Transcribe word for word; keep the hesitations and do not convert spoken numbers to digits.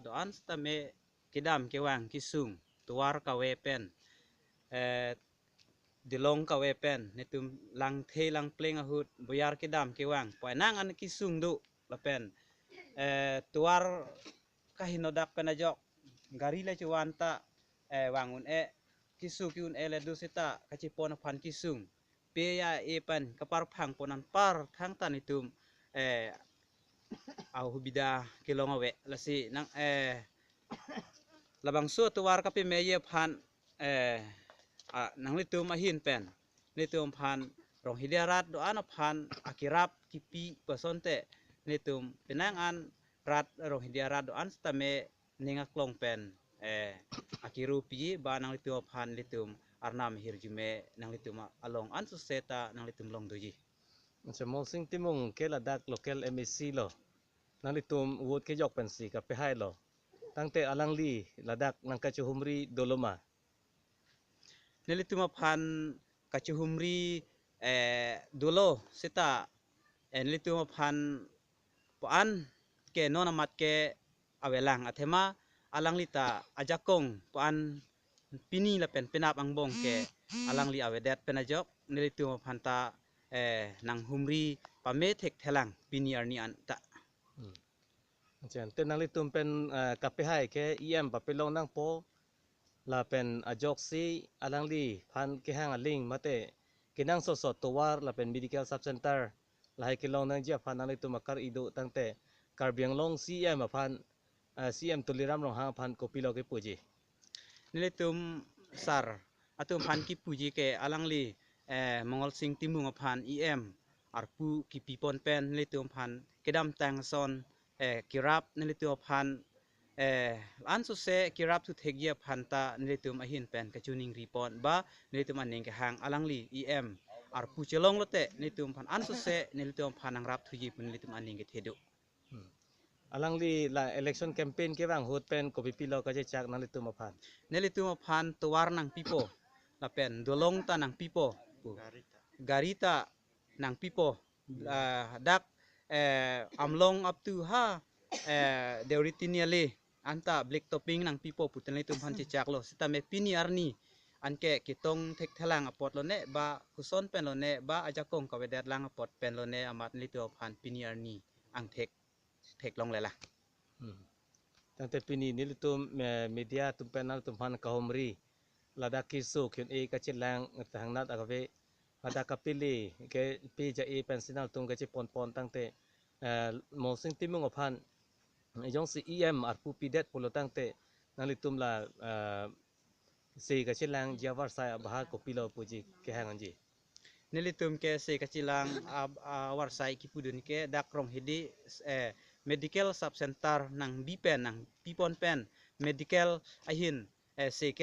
do-an sitame kedam kevang kesung tovar kave pen, eh, Dilong kave pen netum langthe langpleng ahut boyar kedam kevang, penang an kesung do lapen, eh, tovar kaheno dak pen ajok gari le chuvan ta, eh, vang un-e, kesu ke-un-e le do seta kachepon aphan kesung pe ya e pen kaparphang pon anparthang ta netum, eh, ahubida kelong ave. Lasi nang, eh, labangso tovar kapemeji aphan, eh, a, nanglitum ahin pen nelitum aphan Ronghidi arat do-an aphan akerap kipi pu asonte nelitum penang an rat Ronghidi arat do-an sitame ning aklong pen, eh, akiru pi ba nanglitum aphan nelitum arnam hirjume nanglitum along ansose ta nanglitum long doji. Acha, Molsing Timung ke ladak local M A C lo. Nanglitum vote kejok pensi kapehailo. Tangte alangli ladak nangkachehumri dolo ma? Nelitum aphan kachehumri, eh, dolo seta, eh, nelitum aphan pu-an ke non amat ke avelang, athema alangli ta ajakong pu-an pini lapen penap angbong ke alangli avedet pen ajok nelitum aphan ta, eh, nanghumri pame thekthelang pini arni an ta. Hmm. Acha, te nanglitum pen, eh, kapehai ke E M papelong nangpo lapen ajoksi alangliphan kehang aling mate kenangsot sot tovar lapen medical sub center lahai kelong nangji aphan nanglitum akar-i do tangte Karbi Anglong C E M aphan, eh, C E M Tuliram Ronghang aphan kopilo kepuji? Nelitum sar atum aphan kipuji ke alangli, eh, Mongol Sing Timung aphan E M arpu kipipon pen nelitum aphan kedamtang ason, eh, kerap nelitum aphan, eh, ansose kerap thu thekji aphan ta nelitum ahin pen kachiningripon ba nelitum aning kehang alangli E M arpu chelong lote nelitum aphan ansose nelitum aphan nangrap thuji pu nelitum aning kethe do. Hmm. Alangli la election campaign kevang ahut pen kopipilo kachechak nanglitum aphan? Nelitum aphan tovar nangpipo, lapen dolong ta nangpipo pu. Gari ta. Gari ta nangpipo. Hmm. Ah, dak, eh, Amlong up to ha, eh, Deuri Tiniali anta black topping nangpipo pu nelitum aphan chechaklo. Sitame pini arni anke ketong thekthelang apot lone ba koson pen lone ba ajakong kavedet lang apot pen lone amat nelitum aphan pini arni angthek theklonglelang. Hmm. Tangte pini nelitum, eh, media atum pen nangtum aphan kahumri ladak keso ke-un-e kachelang thangnat akave ladak kapili ke pi ja-e pensi nangtum kacheponpon tangte, eh, Molsing Timung aphan jongsi E M arpu pidet pulo tangte nanglitum la, eh, se kachelangji avarsai abahar kopilo puji kehang nangji? Nelitum ke se kachelang ab-, avarsai kipudun ke dak Ronghidi, eh, medical sub center nangbi pen nangpipon pen medical ahin, eh, se ke